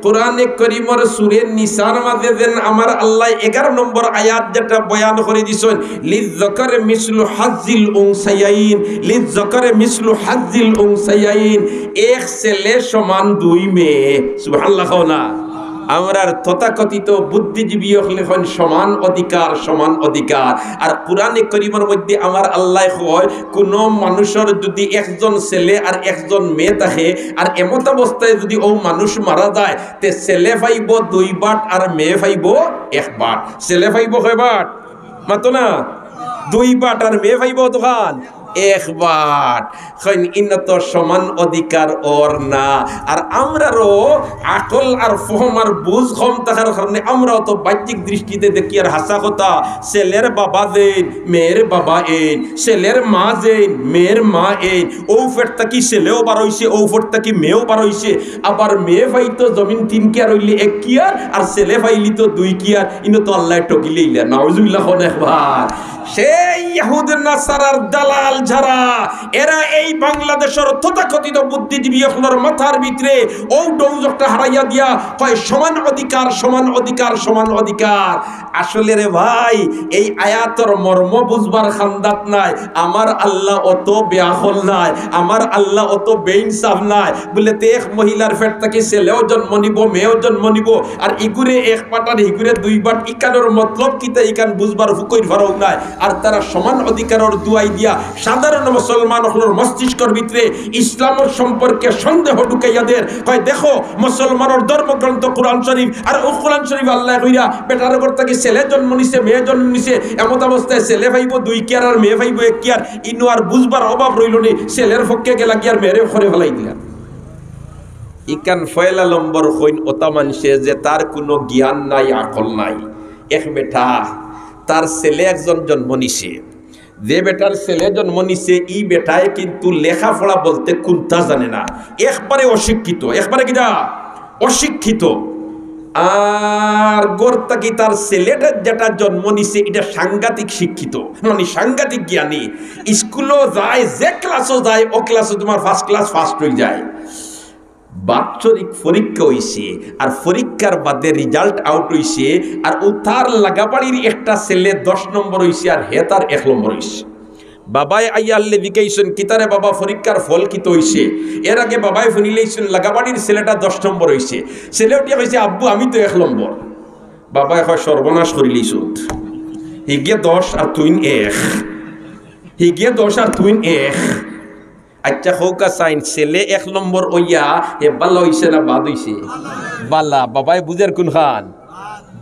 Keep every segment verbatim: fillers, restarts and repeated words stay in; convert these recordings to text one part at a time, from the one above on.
কোরআনে করিমর সূরা নিসার মাঝে যেন আমার আল্লায় এগারো নম্বর আয়াত যেটা বয়ান করি দিছইন, "লিজ্জাকারি মিসলু হাজ্জিল উনসায়াইন, লিজ্জাকারি মিসলু হাজ্জিল উনসায়াইন।" এক ছেলে সমান দুই মেয়ে। সুবহানাল্লাহ কও না। আমরার তথাকথিত বুদ্ধিজীবী অকলে কইন সমান অধিকার, সমান অধিকার। আর কোরআনে করিমর মধ্যে আমার আল্লায় কয়, কুনু মানুষর যুদি একজন ছেলে আর একজন মেয়ে থাকে, আর এমতাবস্থায় যুদি অউ মানুষ মারা যায়, তে ছেলে পাইবো দুই বাট আর মেয়ে পাইবো এক বাট। ছেলে পাইবো কয় বাট? মাতো না? দুই বাট আর মেয়ে পাইবো অতখান? এক বাট। কইন, ইনো তো সমান অধিকার অর না। আর আমরারও আকল আর ফহম আর বুঝ কম থাকার কারণে আমরাও তো বাহ্যিক দৃষ্টিতে দেখিয়ার হাছা কথা, ছেলের বাবা যেইন, মেয়ের বাবা এইন, ছেলের মা যেইন, মেয়ের মা এইন, অউ পেট থাকি ছেলেও বার অইছে, অউ পেট থাকি মেয়েও বার অইছে, আবার মেয়ে পাইতো জমিন তিন কিয়ার অইলে এক কিয়ার, আর ছেলে পাইলিতো দুই কিয়ার, ইনো তো আল্লায় ঠকিলাইলা। নাউজুবিল্লাহ কও না একবার। সেই ইহুদ নাসারার দালাল যারা, এরা এই বাংলাদেশর তথাকথিত বুদ্ধিজীবী অকলর মাথার ভিতরে অউ ডৌজকটা হারাইয়া দিয়া কয়, "সমান অধিকার, সমান অধিকার, সমান অধিকার।" আসলে রে ভাই, এই আয়াতর মর্ম বুঝবার খান্দাত নাই। আমার আল্লাহ অত বেআকল নায়, আমার আল্লাহ অত বেইনসাফ নায়। বুলে, তে এক মহিলার পেট থাকি ছেলেও জন্ম নিবো, মেয়েও জন্ম নিবো, আর ইগুরে এক বাট আর হিগুরে দুই বাট, ইখানর মতলব কিতা, ইখান বুঝবার ফুকইর ফারাও নাই। আর তারা সমান অধিকারর দুয়াই দিয়া সাধারণ মুসলমান অকলর মস্তিষ্কর ভিতরে ইসলামর সম্পর্কে সন্দেহ ঢুকাইয়া দের। কয়, "দেখো, মুসলমানর ধর্মগ্রন্থ কোরআন শরীফ, আর অউ কোরআন শরীফ আল্লায় কইরা বেটার ঘর থাকি ছেলে জন্ম নিছে, মেয়ে জন্ম নিছে, এমতাবস্থায় ছেলে পাইবো দুই কিয়ার আর মেয়ে পাইবো এক কিয়ার।" ইনো আর বুঝবার অভাব রইলো নি, ছেলের পক্ষে গেলা গিয়া আর মেয়েরে ঘরে ফালাই দিলা। ইখান পয়লা নম্বর কইন অতা মানষে যে তার কুনু জ্ঞান নাই, আকল নাই। এক বেটা, তার ছেলে একজন জন্ম নিছে, যে বেটার ছেলে জন্ম নিছে, ই বেটায় কিন্তু লেখাপড়া বলতে কুন্তা জানে না, একবারে অশিক্ষিত, একবারে কিতা? অশিক্ষিত। আর ঘর থাকি তার ছেলেটা যেটা জন্ম নিছে, ইটা সাংঘাতিক শিক্ষিত, মানে সাংঘাতিক জ্ঞানী। স্কুলো যায়, যে ক্লাসো যায়, অউ ক্লাসো তুমার ফার্স্ট ক্লাস ফার্স্ট অই যায়। বাৎসরিক পরীক্ষা অইছে, আর পরীক্ষার বাদে রেজাল্ট আউট অইছে, আর অউ তার লাগাবাড়ির একটা ছেলে দশ নম্বর অইছে, আর হে তার এক নম্বর অইছে। বাবায় আইয়া হারলে জিকাইছইন, "কিতারে বাবা, পরীক্ষার ফল কিতা অইছে?" এর আগে বাবায় হুনিলাইছইন, লাগাবাড়ির ছেলেটা দশ নম্বর অইছে। ছেলে উঠিয়া কইছে, "আব্বু, আমি তো এক নম্বর।" বাবায় কয়, "সর্বনাশ করিলিছত, হিগে দশ আর তুইন এক, হিগে দশ আর তুইন এক।" আইচ্ছা, কউক্কা চাইন, ছেলে এক নম্বর অইয়া হে ভালা অইছে না বাদ অইছে? ভালা। বাবায় বুঝের কুনখান?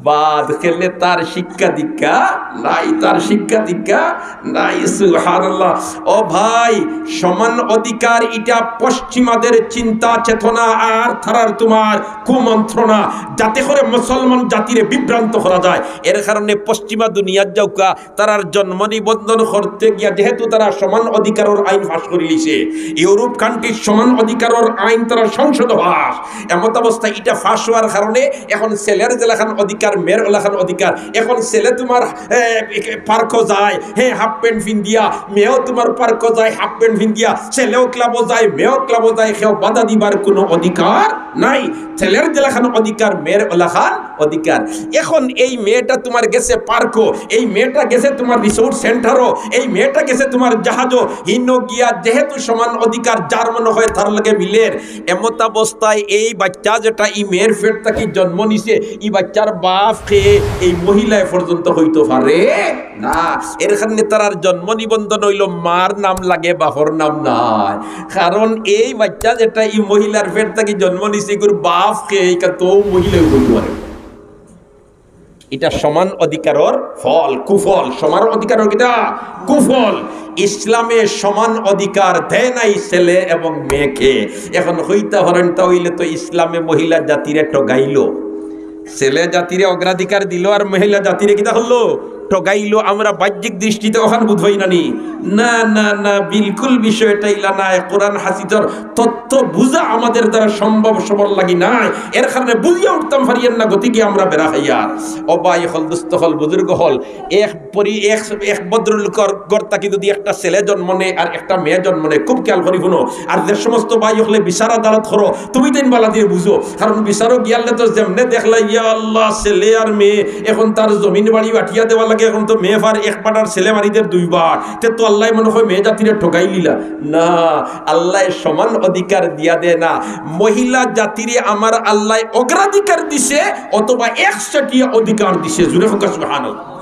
বাদ। কেনে? তার শিক্ষা দীক্ষা নাই, তার শিক্ষা দীক্ষা নাই। সুবহানাল্লাহ। ও ভাই, সমান অধিকার ইটা পশ্চিমাদের চিন্তা চেতনা আর তারার তুমার কুমন্ত্রণা, যাতে করে মুসলমান জাতিরে বিভ্রান্ত করা যায়। এর কারণে পশ্চিমা দুনিয়াত যাউক্কা, তারার জন্ম নিবন্ধন করতে গিয়া যেহেতু তারা সমান অধিকারর আইন পাস করিলিছে, ইউরোপ কান্ট্রির সমান অধিকারর আইন তারা সংসদো পাস, এমতাবস্থায় ইটা পাস অওয়ার কারণে এখন ছেলের যেলাখান অধিকার, মেয়ের ওলাখান অধিকার। এখন ছেলে তুমার, এ, পার্কো যায়, হে, হাফ প্যান্ট ফিন্দিয়া, মেয়েও তুমার পার্কো যায় হাফ প্যান্ট ফিন্দিয়া, ছেলেও ক্লাবো যায়, মেয়েও ক্লাবো যায়, কেউ বাধা দিবার কুনু অধিকার নাই। ছেলের যেলাখান অধিকার, মেয়ের ওলাখান অধিকার। এখন এই মেয়েটা তুমার গেছে পার্কো, এই মেয়েটা গেছে তুমার রিসোর্ট সেন্টারো, এই মেয়েটা গেছে তুমার জাহাজো, হিনো গিয়া যেহেতু সমান অধিকার যার মনে হয় তার লগে মিলের, এমতাবস্থায় এই বাইচ্চা যেটা ই মেয়ের পেট থাকি জন্ম নিছে, ই বাইচ্চার বাপ কে এই মহিলায় পর্যন্ত কইতো পারে না। এর কারণে তারার জন্ম নিবন্ধন অইলো মার নাম লাগে, বাপর নাম নায়। কারণ এই বাইচ্চা যেটা ই মহিলার পেট থাকি জন্ম নিছে, ইগুর বাপ কে, ইখান তো মহিলায় কইতো পারে। ইটা সমান অধিকারর ফল, কুফল। সমান অধিকারর কিতা? কুফল। ইসলামে সমান অধিকার দেয় নাই ছেলে এবং মেয়েকে। এখন কইতা পারইন, তা অইলে তো ইসলামে মহিলা জাতিরে ঠগাইলো। ছেলে জাতিরে অগ্রাধিকার দিলো আর মহিলা জাতিরে কিতা করলো? ঠগাইলো, আমরা বাহ্যিক দৃষ্টিতে অখান বুঝ পাই না নি? না, না, না, বিলকুল বিষয়টা ইলা নায়। কোরআন হাদিসর তত্ত্ব বুঝা আমাদের দ্বারা সম্ভব সবর লাগি নায়। এর কারণে বুঝিয়া উঠতাম পারিয়ার না, গতিকে আমরা বেড়া খাইয়ার। ও ভাই হকল, দোস্ত হকল, বুজুর্গ হকল, এক পরি-, এক, এক ভদ্রলোকর ঘর থাকি যদি একটা ছেলে জন্ম নেয় আর একটা মেয়ে জন্ম নেয়, খুব খেয়াল করি হুনো। আর যে সমস্ত ভাই হকলে বিচার আদালত করো, তুমি তাইন বালা দিয়া বুঝো, কারণ বিচারো গিয়ালে তো যেমনে দেখলা, ইয়া আল্লাহ, ছেলে আর মেয়ে, এখন তার জমিন বাড়ি বাটিয়া দেওয়া লাগে, এখন তো মেয়ে ফার এক বাটার, ছেলে মারি দের দুই বাট, তে তো আল্লায় মনে কয় মেয়ে জাতিরে ঠগাই লিলা। না, আল্লায় সমান অধিকার দিয়া দেয় না। মহিলা জাতিরে আমার আল্লায় অগ্রাধিকার দিছে, অথবা একচেটিয়া অধিকার দিছে। জুরে কউক্কা সুবহানাল্লাহ।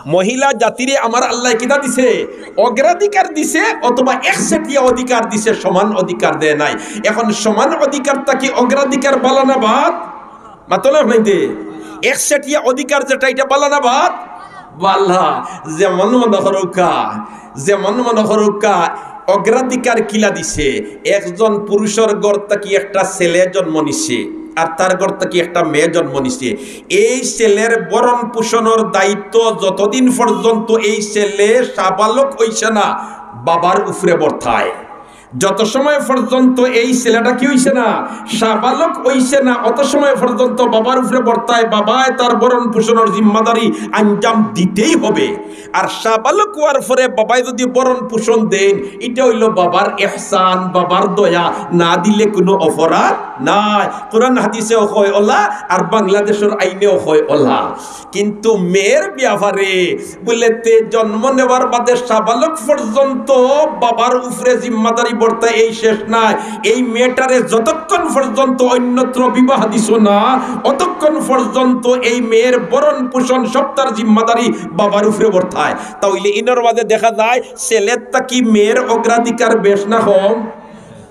মহিলা জাতিরে আমার আল্লায় কিতা দিছে? অগ্রাধিকার দিছে, অথবা একচেটিয়া অধিকার দিছে, সমান অধিকার দেয় নাই। এখন সমান অধিকার থাকি অগ্রাধিকার বালা না বাদ? মাতলা নাইতে। একচেটিয়া অধিকার যেটা, ইটা বালা না বাদ? বালা। যেমন মনো করউক্কা, যেমন মনো করউক্কা, অগ্রাধিকার কিলা দিছে? একজন পুরুষর ঘর থাকি একটা ছেলে জন্ম নিছে, আর তার ঘর থাকি একটা মেয়ে জন্ম নিছে। এই ছেলের ভরণ পোষণর দায়িত্ব যতদিন পর্যন্ত এই ছেলে সাবালক অইছে না, বাবার উপরে বর্তায়। যত সময় পর্যন্ত এই ছেলেটা কি অইছে না, সাবালক অইছে না, অত সময় পর্যন্ত বাবার উপরে বর্তায়, বাবায় তার ভরণ পোষণর জিম্মাদারি আঞ্জাম দিতেই হবে। আর সাবালক অওয়ার পরে বাবায় যদি ভরণ পোষণ দেইন, ইটা অইলো বাবার এহসান, বাবার দয়া, না দিলে কুনু অপরাধ নাই। কোরআন হাদিসেও কয় অলা, আর বাংলাদেশর আইনেও কয় অলা। কিন্তু মেয়ের ব্যাপারে বুলে, তে জন্ম নেওয়ার বাদে সাবালক পর্যন্ত বাবার উপরে জিম্মাদারি বর্তায়, এই শেষ নাই। এই মেয়েটারে যতক্ষণ পর্যন্ত অন্যত্র বিবাহ দিছো না, অতক্ষণ পর্যন্ত এই মেয়ের ভরণ পোষণ সবটার জিম্মাদারি বাবার উপরে বর্তায়। তা অইলে ইনোর মাঝে দেখা যায় ছেলের থাকি মেয়ের অগ্রাধিকার বেশ না কম?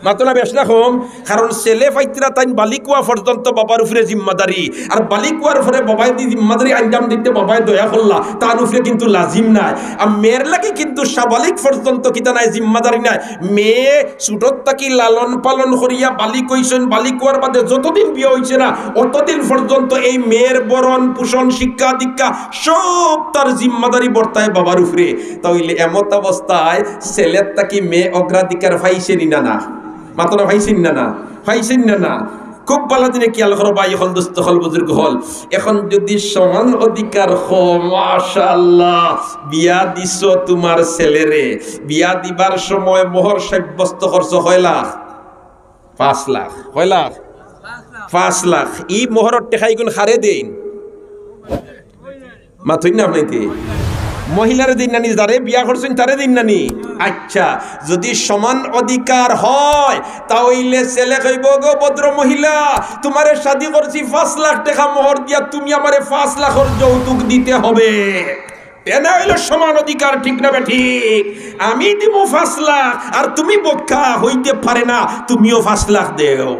মাতো না, বেশ না কম? কারণ ছেলে ফাইত্রা তাইন বালিক অওয়া পর্যন্ত বাবার উপরে জিম্মাদারি, আর বালিক অওয়ার পরে বাবায় দি জিম্মাদারি আঞ্জাম দিতে বাবায় দয়া করলা, তার উপরে কিন্তু লাজিম নাই। আর মেয়ের লাগি কিন্তু সাবালিক পর্যন্ত কিতা নাই, জিম্মাদারি নাই। মেয়ে ছোটর থাকি লালন পালন করিয়া বালিক অইছইন, বালিক অওয়ার বাদে যতদিন বিয়া অইছে না, অতদিন পর্যন্ত এই মেয়ের ভরণ পোষণ, শিক্ষা দীক্ষা সবটার জিম্মাদারি বর্তায় বাবার উপরে। তা অইলে এমত অবস্থায় ছেলের থাকি মেয়ে অগ্রাধিকার পাইছে নি না? না, মাতো না, পাইছে নি না? না, পাইছে নি না? খুব বালা দিনে খেয়াল করো ভাই অকল, দোস্ত অকল, বুজুর্গ অকল। এখন যদি সমান অধিকার অয়, মাশাআল্লাহ, বিয়া দিছো তুমার ছেলেরে, বিয়া দিবার সময় মোহর সাব্যস্ত করছো কয় লাখ? পাঁচ লাখ। কয় লাখ? পাঁচ লাখ। ই মোহরর টেকা ইগুন কারে দেইন? মাতইন না আপনে তে? মহিলারে দেইন না নি, যারে বিয়া করছইন তারে দেইন না নি? আচ্ছা, যদি সমান অধিকার অয়, তা অইলে ছেলে কইবো, "গো ভদ্র মহিলা, তুমারে শাদি করছি পাঁচ লাখ টেকা মোহর দিয়া, তুমি আমারে পাঁচ লাখর যৌতুক দিতে হবে।" এনে অইলো সমান অধিকার, ঠিক না বেঠিক? আমি দিমু পাঁচ লাখ আর তুমি বক্কা, অইতে পারে না, তুমিও পাঁচ লাখ দেও।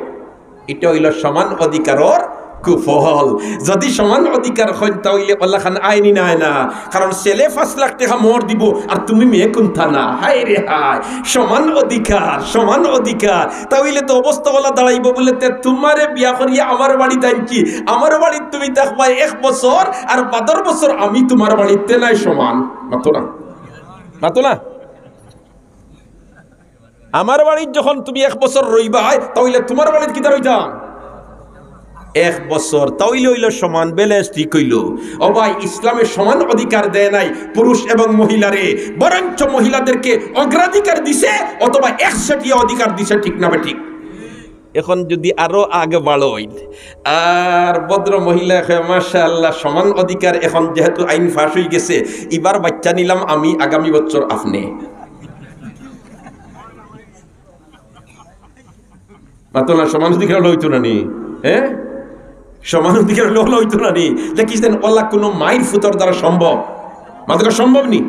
ইটা অইলো সমান অধিকারর কুফল। যদি সমান অধিকার অয়, তা অইলে অলাখান আইনি নায় না। কারণ ছেলে পাঁচ লাখ টেকা মোহর দিবো, আর তুমি মেয়ে কুন্তা না। হায় রে হায়, সমান অধিকার, সমান অধিকার। তা অইলে তো অবস্থা অলা দাঁড়াইবো বুলে, তে তুমারে বিয়া করিয়া আমার বাড়িত আনছি, আমার বাড়িত তুমি থাকবায় এক বছর, আর বাদর বছর আমি তুমার বাড়িত, তে নায় সমান? মাতো না, মাতো না। আমার বাড়িত যখন তুমি এক বছর রইবায়, তা অইলে তুমার বাড়িত কিতা রইতাম? এক বছর। তা অইলে অইলো সমান, balance ঠিক অইলো। ও ভাই, ইসলামে সমান অধিকার দেয় নাই পুরুষ এবং মহিলারে, বরঞ্চ মহিলাদেরকে অগ্রাধিকার দিছে অথবা একচেটিয়া অধিকার দিছে, ঠিক না বেঠিক? এখন যদি আরো আগে বাড়ইন, আর ভদ্র মহিলা কয়, "মাশাআল্লাহ, সমান অধিকার, এখন যেহেতু আইন পাস অইগেছে, ইবার বাইচ্চা নিলাম আমি, আগামী বছর আপনে।" মাতো না, সমান অধিকার অইলে অইতো না নি? হ্যাঁ, সমান অধিকার অইলে অইতো না নি? দেখিস দেন, অলা কুনু মাইর ফুতর দ্বারা সম্ভব? মাতো না, সম্ভব নি?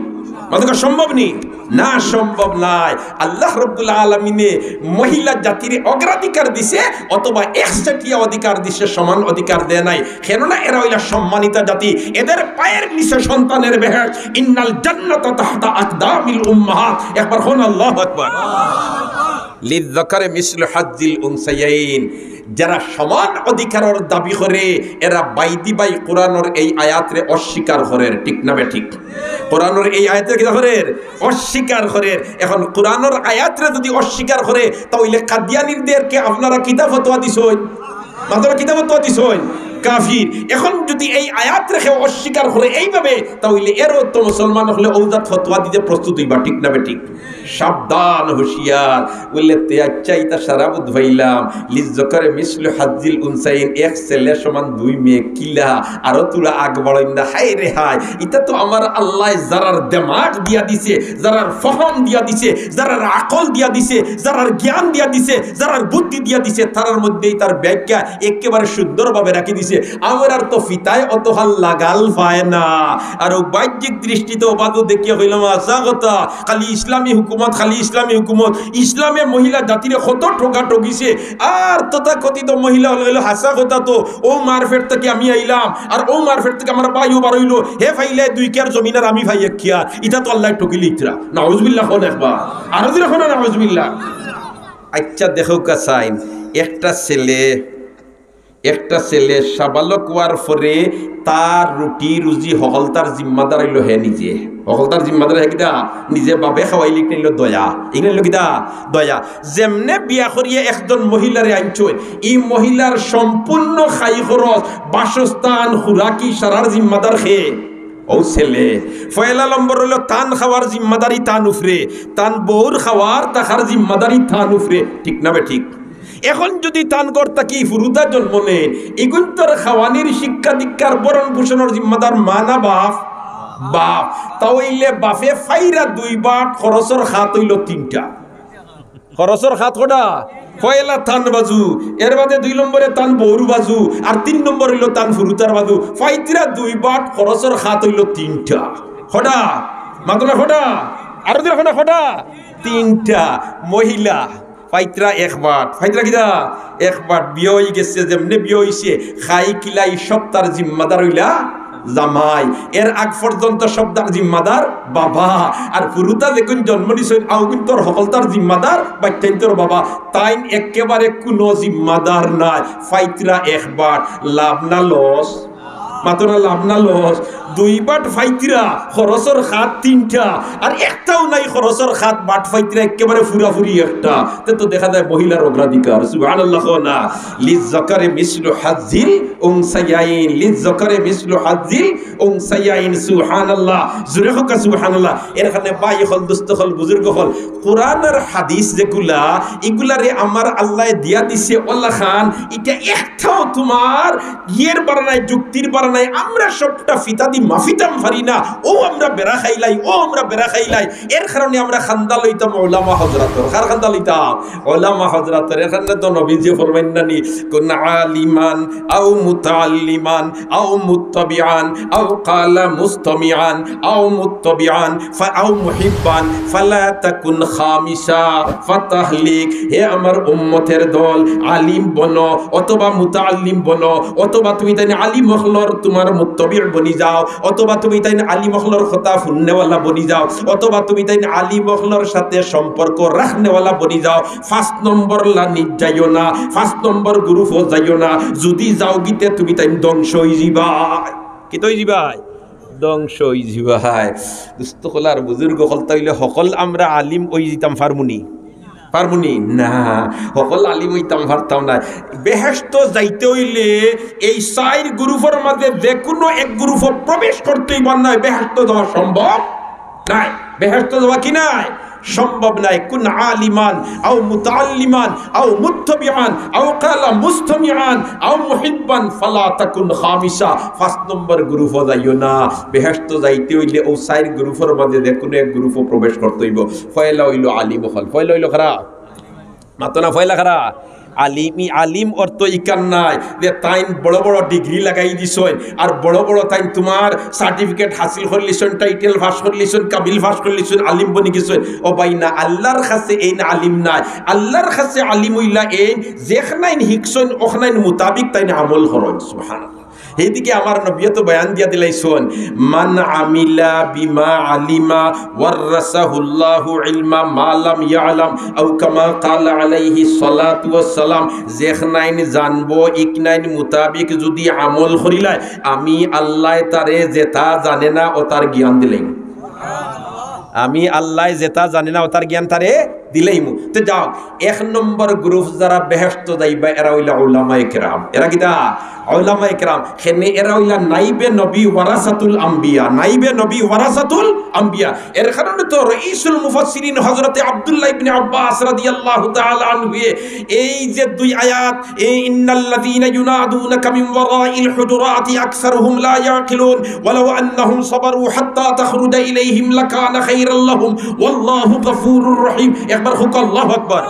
মাতো না, সম্ভব নি? না, সম্ভব নায়। আল্লাহ রাব্বুল আলামিনে মহিলা জাতিরে অগ্রাধিকার দিছে, অথবা একচেটিয়া অধিকার দিছে, সমান অধিকার দেয় নাই। কেননা এরা অইলা সম্মানিতা জাতি, এদের পায়ের নিচে সন্তানের বেহেশত। ইন্নাল জান্নাতা তাহতা আকদামিল উম্মাহাত। একবার কউন আল্লাহু আকবার। লিযযাকারি মিসলু হাজ্জিল উনসায়াইন, যারা সমান অধিকারর দাবি করে, এরা বাইদি বাই কোরআনর এই আয়াতরে অস্বীকার করের, ঠিক না বেঠিক? কোরআনর এই আয়াতরে কিতা করের? অস্বীকার করের। এখন কোরআনর আয়াতরে যদি অস্বীকার করে, তাইলে কাদিয়ানিদেরকে আপনারা কিতা ফতোয়া দিছইন? মাতরা কিতা ফতোয়া দিছইন? কাফির। এখন যদি এই আয়াতরে কেউ অস্বীকার করে এইভাবে, তাইলে এরও তো মুসলমান অকলে অউ জাত ফতোয়া দিতে প্রস্তুত অইবা, ঠিক না বেঠিক? সাবধান, হুঁশিয়ার। বললে, "তে আচ্ছা, ইতা সারা বুঝ পাইলাম, লিযযাকারি মিসলু হাজ্জিল উনসায়াইন, এক ছেলে সমান দুই মেয়ে, কিলা? আরো থুড়া আগ বাড়াইন না।" হায় রে হায়, ইতা তো আমার আল্লায় যারার দেমাগ দিয়া দিছে, যারার ফহম দিয়া দিছে, যারার আকল দিয়া দিছে, যারার জ্ঞান দিয়া দিছে, যারার বুদ্ধি দিয়া দিছে, তারার মধ্যে ইতার ব্যাখ্যা একেবারে সুন্দরভাবে রাখি দিছে। আমরার তো ফিতায় অতখান লাগাল পায় না। আর অউ বাহ্যিক দৃষ্টিতে অউ বাদু দেখিয়া কইলাম, "হাছা কথা, খালি ইসলামী হুকুমত, খালি ইসলামী হুকুমত।" ইসলামে মহিলা জাতিরে কত ঠগা ঠগিছে। আর তথাকথিত মহিলা অকল অইলো, "হাছা কথা তো, অউ মার পেট থাকি আমি আইলাম, আর অউ মার পেট থাকি আমার ভাইও বার অইলো, হে পাইলে দুই কেয়ার জমিন আর আমি পাই এক কেয়ার।" ইতা তো আল্লায় ঠগিলিতরা। নাউজুবিল্লাহ কউন একবার। আরো জোরে কউন নাউজুবিল্লাহ। আচ্ছা, দেখউক্কা চাইন, একটা ছেলে একটা ছেলে সাবালক অওয়ার পরে তার রুটি রুজি হকলতার জিম্মাদার অইলো হে নিজে। হকলতার জিম্মাদার হে কিতা? নিজে। বাবে খাওয়াইলে ইটা অইলো দয়া। ইটা অইলো কিতা? দয়া। যেমনে বিয়া করিয়া একজন মহিলারে আনছইন, ই মহিলার সম্পূর্ণ খাই খরচ, বাসস্থান, খুরাকি সারার জিম্মাদার কে? অউ ছেলে। পয়লা নম্বর অইলো তান খাওয়ার জিম্মাদারি তান উপরে, তান বউর খাওয়ার থাকার জিম্মাদারি তান উপরে, ঠিক না বেঠিক? এখন যদি তান ঘর থাকি ফুরুতা জন্ম নেয়, ইগুইন্তর খাওয়ানির শিক্ষা দীক্ষার ভরণ পোষণর জিম্মাদার মা না বাপ? বাপ। তা অইলে বাপে পাইরা দুই বাট, খরচর খাত অইলো তিনটা। খরচর খাত কটা? পয়লা তান বাজু, এর বাদে দুই নম্বরে তান বউর বাজু, আর তিন নম্বর অইলো তান ফুরুতার বাজু। পাইতরা দুই বাট, খরচর খাত অইলো তিনটা। কটা? মাতরা কটা? আরো জোরে কউন কটা? তিনটা। মহিলা পাইতরা এক বাট। পাইতরা কিতা? এক বাট। বিয়া অইগেছে, যেমনে বিয়া অইছে, খাই কিলাই সবতার জিম্মাদার অইলা জামাই। এর আগ পর্যন্ত সবতার জিম্মাদার বাবা। আর ফুরুতা যেগুইন জন্ম নিছইন, অগুইন্তর হকলতার জিম্মাদার বাইচ্চাইন্তর বাবা। তাইন একেবারে কুনু জিম্মাদার নায়। পাইতরা এক বাট। লাভ না লস? মাতরা লাভ না লস? দুই বাট পাইতরা, খরচর খাত তিনটা, আর একটাও নাই খরচর খাত, বাট পাইতরা একেবারে ফুরাফুরি একটা। তে তো দেখা যায় মহিলার অগ্রাধিকার। সুবহানাল্লাহ কউন না। লিযযাকারি মিসলু হাজ্জিল উনসায়াইন, লিযযাকারি মিসলু হাজ্জিল উনসায়াইন। সুবহানাল্লাহ। জোরে কউক্কা সুবহানাল্লাহ। এর কারণে ভাই অকল, দোস্ত অকল, বুজুর্গ অকল, কোরআন আর হাদিস যেগুলা, ইগুলারে আমার আল্লায় দিয়া দিছে অলাখান, ইটা একটাও তুমার ইয়ের বারা নাই, যুক্তির বারা নাই। আমরা সবটা ফিতা দি মাপিতাম পারি না। অউ আমরা বেড়া খাইলাই, অউ আমরা বেড়া খাইলাই। এর কারণে আমরা খান্দা লইতাম ওলামা হজরাতর। কার খান্দা লইতাম? ওলামা হজরাতর। এর কারণে তো নবীজিয়ে ফরমাইন না নি, "কুন আলিমান আও মুতাআল্লিমান আও মুত্তাবিআন আও ক্বালা মুস্তামিআন আও মুত্তাবিআন ফা-, আও মুহিব্বান ফালা তাকুন খামিসা ফাতাহলিক।" হে আমার উম্মতের দল, আলিম বনো অথবা মুতাআল্লিম বনো, অথবা তুমি তাইন আলিম অকলর তুমার মুত্তাবি' বনি যাও, অথবা তুমি তাইন আলিম অকলর কথা হুননেওয়ালা বনি যাও, অথবা তুমি তাইন আলিম অকলর সাথে সম্পর্ক রাখনেওয়ালা বনি যাও। পাঁচ নম্বর লাইনো যাইও না, পাঁচ নম্বর গ্রুপো যাইও না। যুদি যাওগিতে তুমি তাইন ধ্বংস অইযিবায়। কিতা অইযিবায়? ধ্বংস অইযিবায়। দোস্ত অকল আর বুজুর্গ অকল, তা অইলে হকল আমরা আলিম অইযিতাম পারমুনি? পারমুনি? না, হকল আলিম অইতাম পারতাম না। বেহেশতো যাইতে অইলে এই চাইর গ্রুপর মাঝে যেকুনু এক গ্রুপো প্রবেশ করতে অইবো, নায় বেহেশতো যাওয়া সম্ভব নায়। বেহেশতো যাওয়া কি নায়? সম্ভব নায়। কুন আলিমান আও মুতাআল্লিমান আও মুত্তাবিআন আও ক্বালা মুস্তামিআন আও মুহিব্বান ফালা তাকুন খামিসা। পাঁচ নম্বর গ্রুপো যাইও না। বেহেশতো যাইতে অইলে অউ চাইর গ্রুপর মাঝে যেকুনু এক গ্রুপো প্রবেশ করতে অইবো। পয়লা অইলো আলিম অকল। পয়লা অইলো কারা? মাতো না, পয়লা কারা? আলিম। ই আলিম অর্থ ইখান নায় যে তাইন বড় বড় ডিগ্রি লাগাই দিছইন, আর বড় বড় তাইন তুমার সার্টিফিকেট হাসিল করিলিছইন, টাইটেল পাস করিলিছইন, কাবিল পাস করিলিছইন, আলিম বনি গেছইন। ও ভাই না, আল্লার কাছে এইন আলিম নায়। আল্লার কাছে আলিম অইলা এইন যেখনাইন হিকছইন, অখনাইন মুতাবিক তাইন আমল করইন। সুবহানাল্লাহ। হেদিকে আমার নবীয়ে তো বয়ান দিয়া দিলাইছইন, "মান আমিলা বিমা আলিমা ওয়ারাসাহুল্লাহু ইলমা মা লাম ইয়ালাম", আও কামা ক্বালা আলাইহিস সালাতু ওয়াস সালাম, যেখনাইন জানবো, ইখনাইন মুতাবিক যুদি আমল করিলায়, আমি আল্লায় তারে যেতা জানে না, অতার জ্ঞান দিলাইমু। আমি আল্লায় যেতা জানে না, অতার জ্ঞান তারে দিলাইমু। তে যাও, এক নম্বর গ্রুপ যারা বেহেশতো যাইবা, এরা অইলা উলামায়ে কেরাম। এরা কিতা? উলামায়ে কেরাম। কেনে এরা অইলা নাইবে নবী ওয়ারাসাতুল আম্বিয়া, নাইবে নবী ওয়ারাসাতুল আম্বিয়া। এর কারণে তো রইসুল মুফাসসিরিন হযরতে আব্দুল্লাহ ইবনে আব্বাস রাদিয়াল্লাহু তাআলা আনহুয়ে এই যে দুই আয়াত, এই "ইন্নাল্লাযীনা ইউনাদুনাকা মিন ওয়ারাইল হুজুরাতি আকসারুহুম লা ইয়াকিলুন, ওয়ালাউ আন্নাহুম সাবারু হাত্তা তাখরুজা ইলাইহিম লাকানা খায়রাল লাহুম, ওয়াল্লাহু গাফুরুর রহিম", একবার কউক্কা আল্লাহু আকবার।